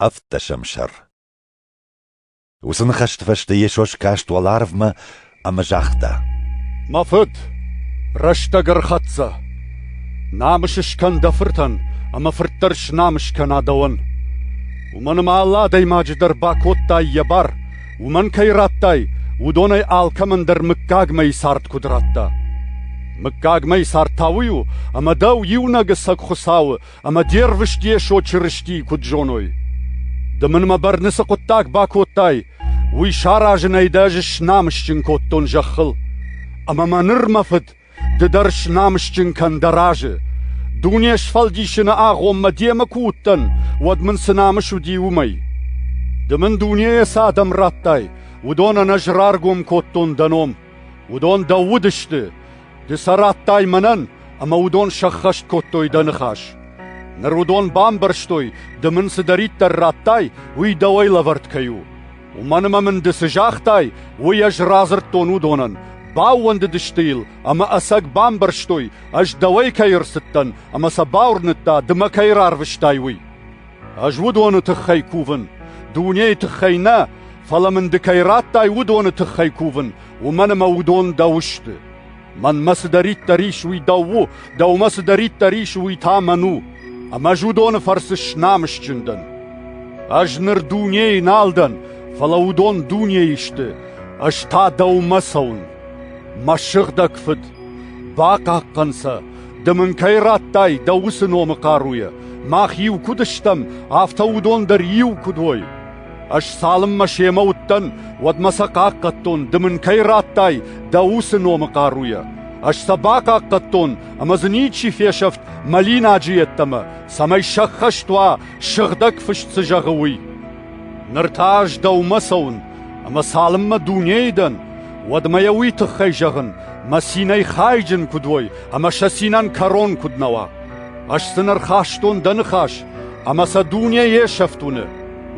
Ӕвддӕсӕм сӕр. Уыцы ныхӕсты фӕстӕ Йесо скаст уӕларвмӕ ӕмӕ загъта: Мӕ Фыд, рӕстӕг ӕрхӕццӕ. Намыс скӕн дӕ фыртӕн, ӕмӕ фырт дӕр снамыс кӕна дӕуӕн. Уымӕн ӕмӕ алы адӕймаджы дӕр бакодтай йӕ бар, уымӕн кӕй радтай, уыдонӕй алкӕмӕн дӕр мыггагмӕйы цард куыд радта. Мыггагмӕйы цард та уый у, ӕмӕ дӕу иунӕг ӕцӕг Хуыцауы ӕмӕ де рвыст Йесо Чырыстийы куыд зоной. Ды мын мӕ бӕрны цы хъуыддаг бакодтай, уый саразынӕй дӕ ӕз снамысджын кодтон зӕххыл. Ӕмӕ мӕ ныр, мӕ фыд, ды дӕр снамысджын кӕн дӕ разы. Дуне сфӕлдисыны агъоммӕ демӕ куы уыдтӕн, уӕд мын цы намыс уыди, уымӕй. Ды мын дунейӕ цы адӕм радтай, уыдонӕн ӕз раргом кодтон дӕ ном. Уыдон дӕу уыдысты, Ды сӕ радтай мӕнӕн, ӕмӕ уыдон сӕххӕст кодтой дӕ ныхас. Ныр уыдон бамбӕрстой, ды мын цыдӕриддӕр радтай, уый дӕуӕй лӕвӕрд кӕй у. Уымӕн ӕмӕ мын ды цы загътай, уый ӕз радзырдтон уыдонӕн, баууӕндыдысты йыл ӕмӕ ӕцӕг бамбӕрстой, ӕз дӕуӕй кӕй ӕрцыдтӕн ӕмӕ сӕ бауырныдта, ды мӕ кӕй рарвыстай, уый. Ӕз уыдоны тыххӕй кувын, дунейы тыххӕй нӕ, фӕлӕ мын ды кӕй радтай, уыдоны тыххӕй кувын, уымӕн ӕмӕ уыдон дӕу сты. Мӕнмӕ цыдӕриддӕр ис, уый дӕу у, дӕумӕ цыдӕриддӕр ис, уый та мӕн у, ӕмӕ ӕз уыдоны фӕрцы снамысджын дӕн. Ӕз ныр дунейы нал дӕн, фӕлӕ уыдон дунейы сты, ӕз та дӕумӕ цӕуын. Мӕ сыгъдӕг Фыд, бахъахъхъӕн сӕ, ды мын кӕй радтай дӕ уыцы номы хъаруйӕ, мах иу куыд стӕм, афтӕ уыдон дӕр иу куыд уой. Ӕз цалынмӕ семӕ уыдтӕн, уӕдмӕ сӕ хъахъхъӕдтон, ды мын кӕй радтай, дӕ уыцы номы хъаруйӕ. Ӕз сӕ бахъахъхъӕдтон, ӕмӕ дзы ничи фесӕфт мӕлинаджы йеддӕмӕ, цӕмӕй сӕххӕст уа, Сыгъдӕг Фыст цы зӕгъы, уый. Ныр та ӕз дӕумӕ цӕуын, ӕмӕ цалынмӕ дунейы дӕн, уӕдмӕ йӕ уый тыххӕй зӕгъын, мӕ цинӕй хайджын куыд уой ӕмӕ сӕ цинӕн кӕрон куыд нӕ уа. Ӕз сын ӕрхастон дӕ ныхас, ӕмӕ сӕ дуне йе сӕфт уыны.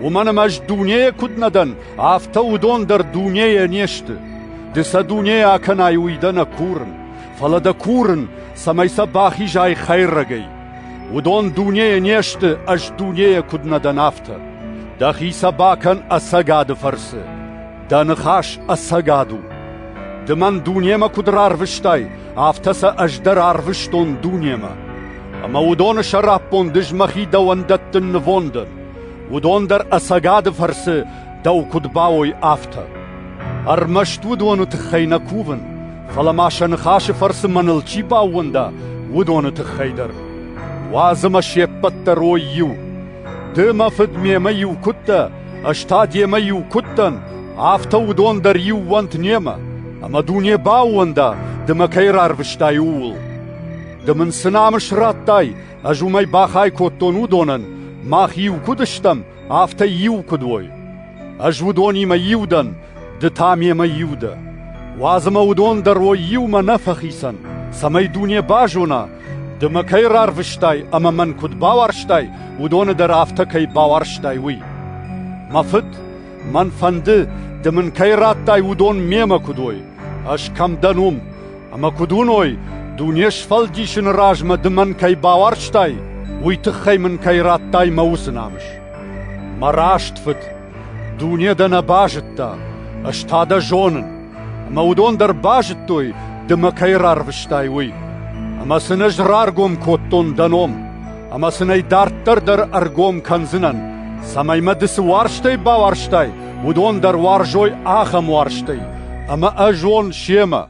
Уымӕн ӕмӕ ӕз дунейӕ куыд нӕ дӕн, афтӕ уыдон дӕр дунейӕ не сты. Ды сӕ дунейӕ акӕнай, уый дӕ нӕ курын, фӕлӕ дӕ курын, цӕмӕй сӕ бахизай хӕйрӕгӕй. Уыдон дунейӕ не сты, ӕз дунейӕ куыд нӕ дӕн, афтӕ. Дӕхи сӕ бакӕн ӕцӕгады фӕрцы. Дӕ ныхас ӕцӕгад у. Ды мӕн дунемӕ куыд рарвыстай, афтӕ сӕ ӕз дӕр арвыстон дунемӕ. Ӕмӕ уыдоны сӕраппонд ӕз мӕхи дӕуӕн дӕттын нывондӕн. Уыдон дӕр ӕцӕгады фӕрцы дӕу куыд бауой, афтӕ. Ӕрмӕст уыдоны тыххӕй нӕ кувын, фӕлӕ ма сӕ ныхасы фӕрцы мӕныл чи баууӕнда, уыдоны тыххӕй дӕр. Уадз ӕмӕ се ппӕт дӕр уой иу. Ды, мӕ фыд, мемӕ иу куыд дӕ, ӕз та демӕ иу куыд дӕн, афтӕ уыдон дӕр иу уӕнт немӕ, ӕмӕ дуне баууӕнда, ды мӕ кӕй рарвыстай, ууыл. Ды мын цы намыс радтай, ӕз уымӕй бахай кодтон уыдонӕн, мах иу куыд стӕм, афтӕ иу куыд уой. Ӕз уыдонимӕ иу дӕн, ды та мемӕ иу дӕ. Уадз ӕмӕ уыдон дӕр уой иумӕ нӕ фӕхицӕн, цӕмӕй дуне базона, ды мӕ кӕй рарвыстай ӕмӕ мӕн куыд бауарзтай, уыдоны дӕр афтӕ кӕй бауарзтай, уый. Мӕ фыд, мӕн фӕнды, ды мын кӕй радтай, уыдон мемӕ куыд уой, ӕз кӕм дӕн, уым, ӕмӕ куыд уыной, дуне сфӕлдисыны размӕ ды мӕн кӕй бауарзтай, уый тыххӕй мын кӕй радтай мӕ уыцы намыс. Мӕ раст фыд, дуне дӕ нӕ базыдта, ӕз та дӕ зонын, ӕмӕ уыдон дӕр базыдтой, ды мӕ кӕй рарвыстай, уый. Ӕмӕ сын ӕз раргом кодтон дӕ ном, ӕмӕ сын ӕй дарддӕр дӕр ӕргом кӕндзынӕн, цӕмӕй мӕ ды цы уарзтӕй бауарзтай, уыдон дӕр уарзой ахӕм уарзтӕй, ӕмӕ ӕз уон семӕ.